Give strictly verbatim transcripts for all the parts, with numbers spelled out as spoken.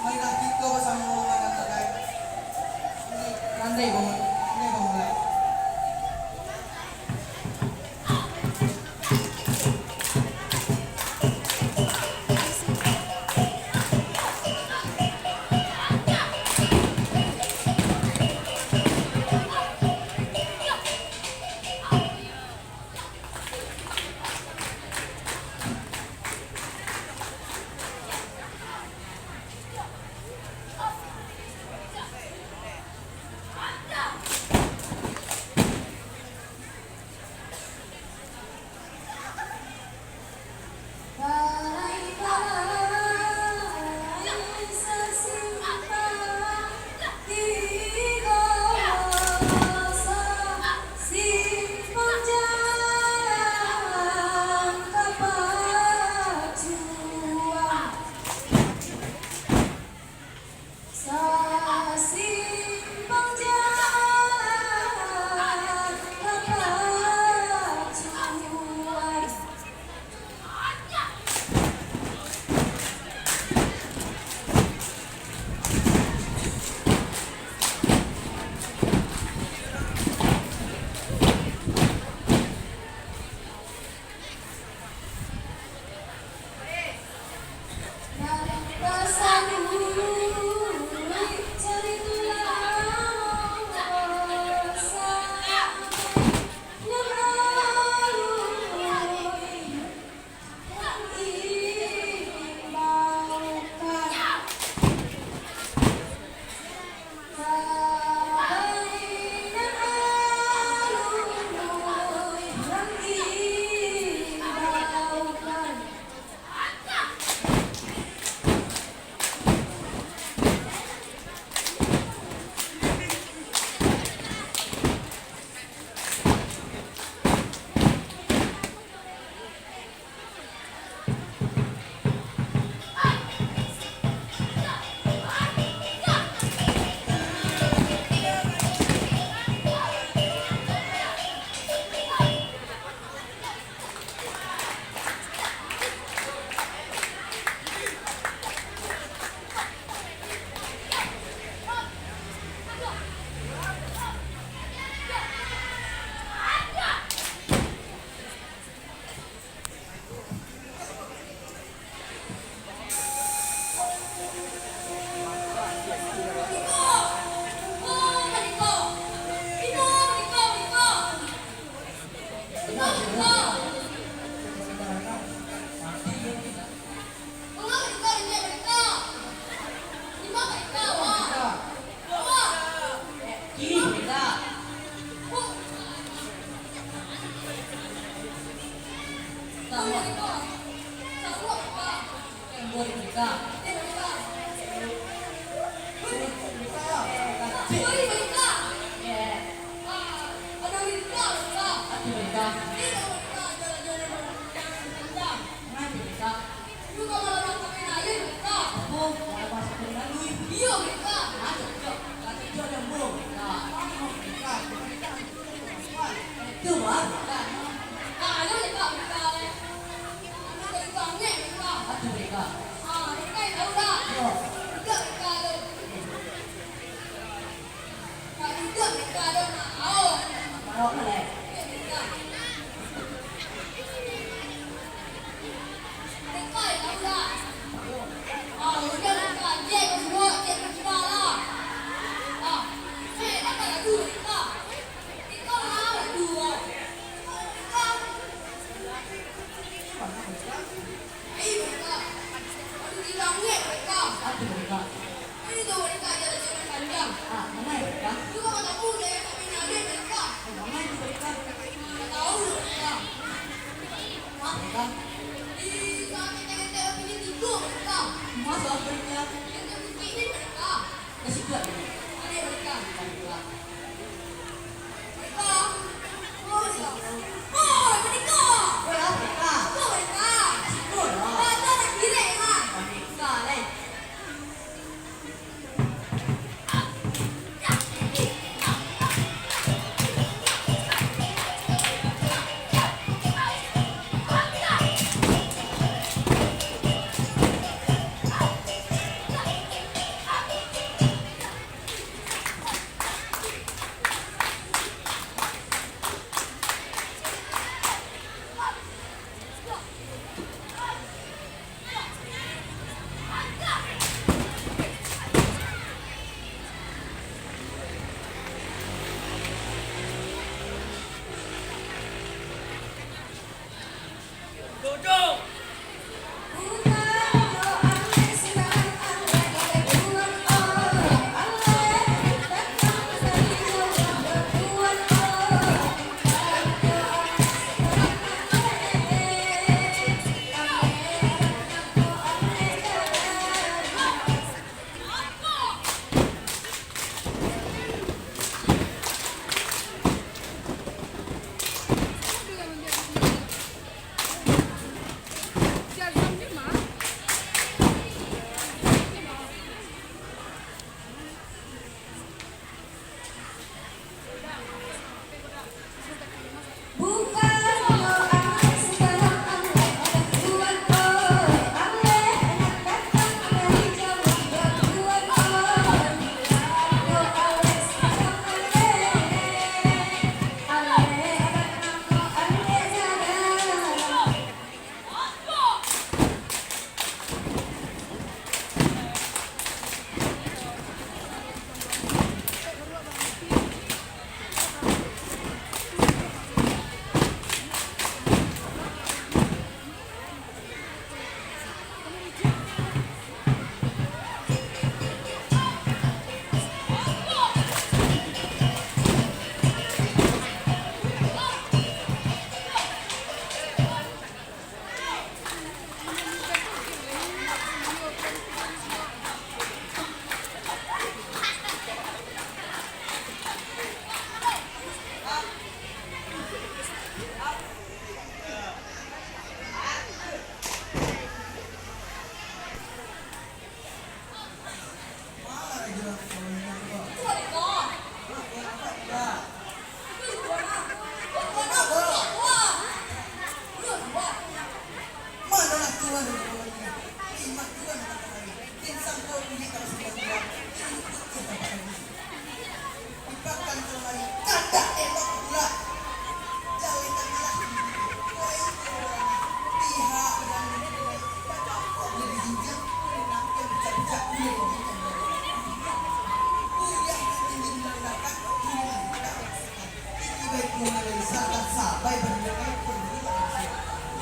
Marilah kito basamo manandakan. Randai bangun, randai bangun lai. Sasimpang jalan kapacuan.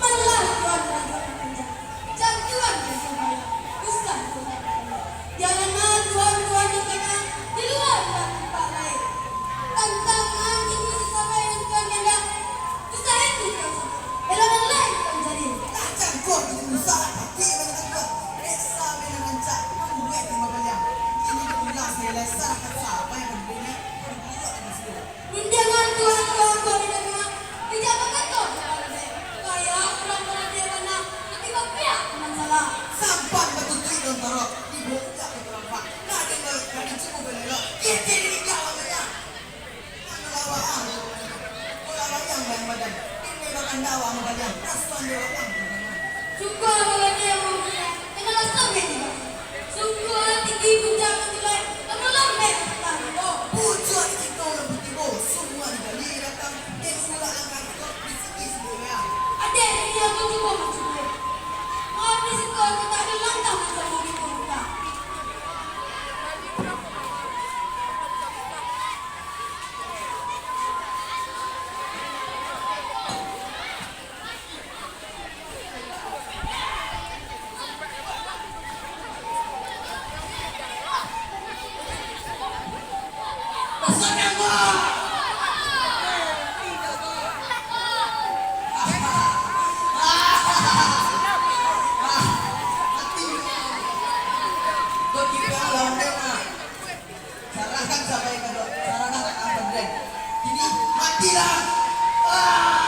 Malah Tuan Rajo Rancak, jan Tuan Rajo Bayang, usah Tuan Rajo. Janganlah Tuan-tuan yang kana di lua nan tampak lain. Tantangan kini sasabai nan Tuan kandak, usah itu Tuan sabab, elok nan lain Tuan cari. Lah cangkuah kini usah lah pati banyak Tuan. Reksa bina rancak, mambuek tambah baliang. Kini ka ulah sailai, sarakan sabai nan bini, ka diburuak nan basuo. Rundiangan Tuan, Tuan, Tuan di dalam, bijak bakato, kaya urang baradiak bana, tapi bapiak ka masalah. Sampan batutuik daun tarok, dibuka ka tarampah. Nah, dengar, kami cukup belelok, kiri-kiri dijak awak banyak. Anu lawak, ah, bola wayang lain badan, ini bakanda awak mabaliang, rasuan di awak ang. Sungguah bahagia yang mulia, dengan rasa beda. Sungguah tinggi puncak menjulang, namun lambek patah tibo. Pucuk di kito lampu tibo, semua digali datang, dan ulah langkah kito di siki sumber raya. Adek, ini aku cubo mancubo. Maaf di siko, kita ada langkah macam begitu, kita. Sarahkan sabai ka do-, sarahkan ka Ampandren. Kini, matilah! Ah!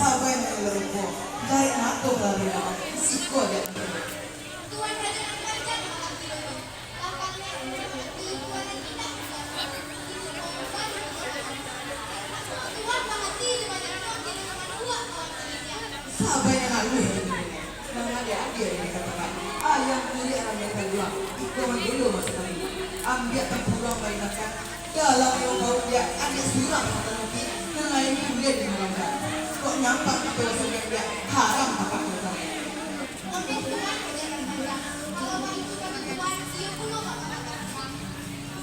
Sabai nan elo rupo, jarek mato lah bana, siko aja. Tuan Rajo nan Ganjang Malaki Dodo, lapang ati, Tuan nan indak manggaruang, Tuan bahati jo banyak roti, Tuan manuak, Tuan malinjak. Sabai nan aluih, nan adia-adia dikatokan, ayam kuliak rami taguang, iko mandelo maso tadi, ambiak tampuruang bari makan, dalam iyo pauik diak, anak surang satanuki, nan lain buliah dimalamkan. Kok nyampak kito rasokan diak, haram tapak kito. Tapi Tuan, kalau baitu kami Tuan, iyo pulo bapak kata Tuan.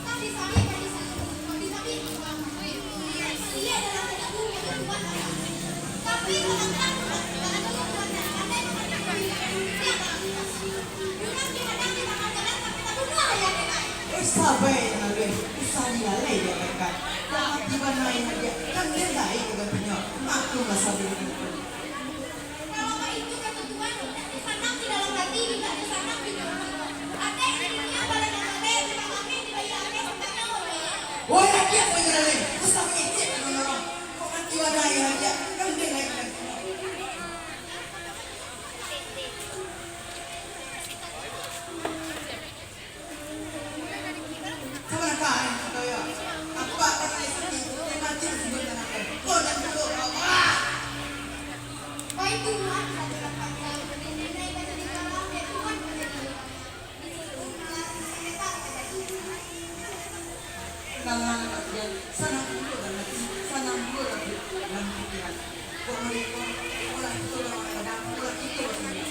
Tadi sabi, tadi sabi, tadi sabi, Tuan. Iyo dalam kita bumi itu Tuan. Tapi kalau Tuan, kalau Tuan, andai Tuan, Tuan, Tuan, Tuan, Tuan, Tuan, Eh, sabai nan aluih, usah dilalai diabaikan. Nan mati bana nan adia, kan den lai ka gantinyo. Maklumlah sabai nan ado. Kalau baitu kato Tuan, indak disanang di dalam ati, indak disanang di dalam ati. Atek di dunia, bala nan saleh, urang ameh dibayia ameh, santano babayia. Woi, adia sajo lalai, usah mangecek ka urang. Kok mati bana nan adia, kan den lai ka gantinyo. Sanang pulo dalam ati, sanang pulo dalam pikiran. Kok mereka, kok lah kito lawan kadang, kok lah kito lawan kadang.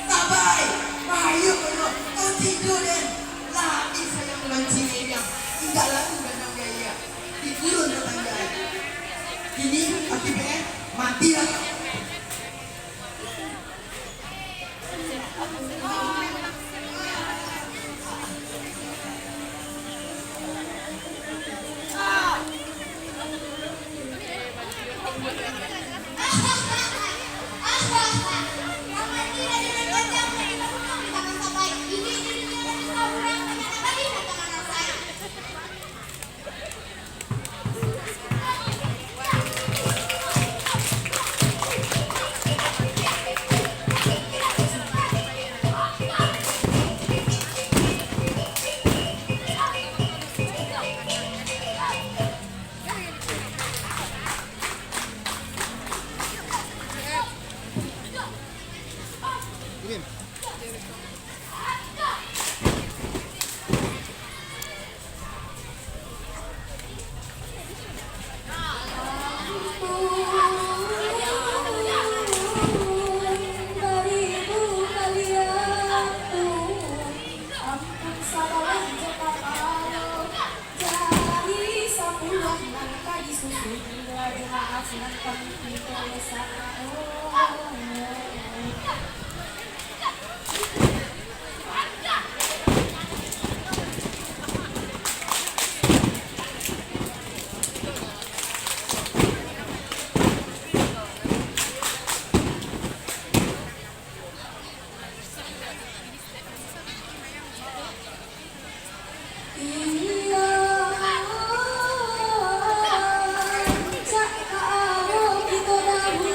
Sabai, payo kono, tau tido den. Lah abih sayang mancing ayam, indak lalu danam di aia, digurun ka tangga aia. Kini, aki P M, matilah. Ampun salah jo kapalo, jari sapuluah nan ka disusun, lah jo maaf nan kami minta sanang. Iyo, cak ka aro kito dahulu,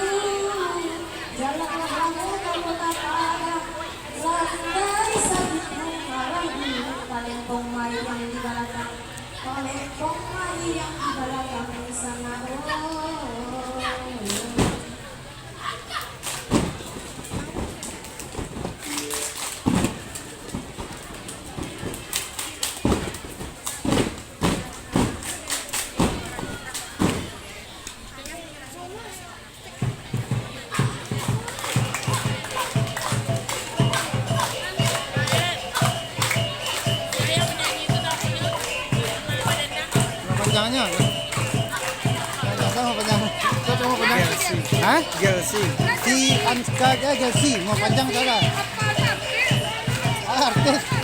jalan lah lamo ka kota Padang, landai sagunung arah dulu, palempong mayang di balakang, palempong mayang di balakang sanang. Nama panjangnyo? Nama panjang. Siapa nama panjang? Gelsi. Hah? Gelsi. Si Anska aja Gelsi. Nama panjang salah. Artis.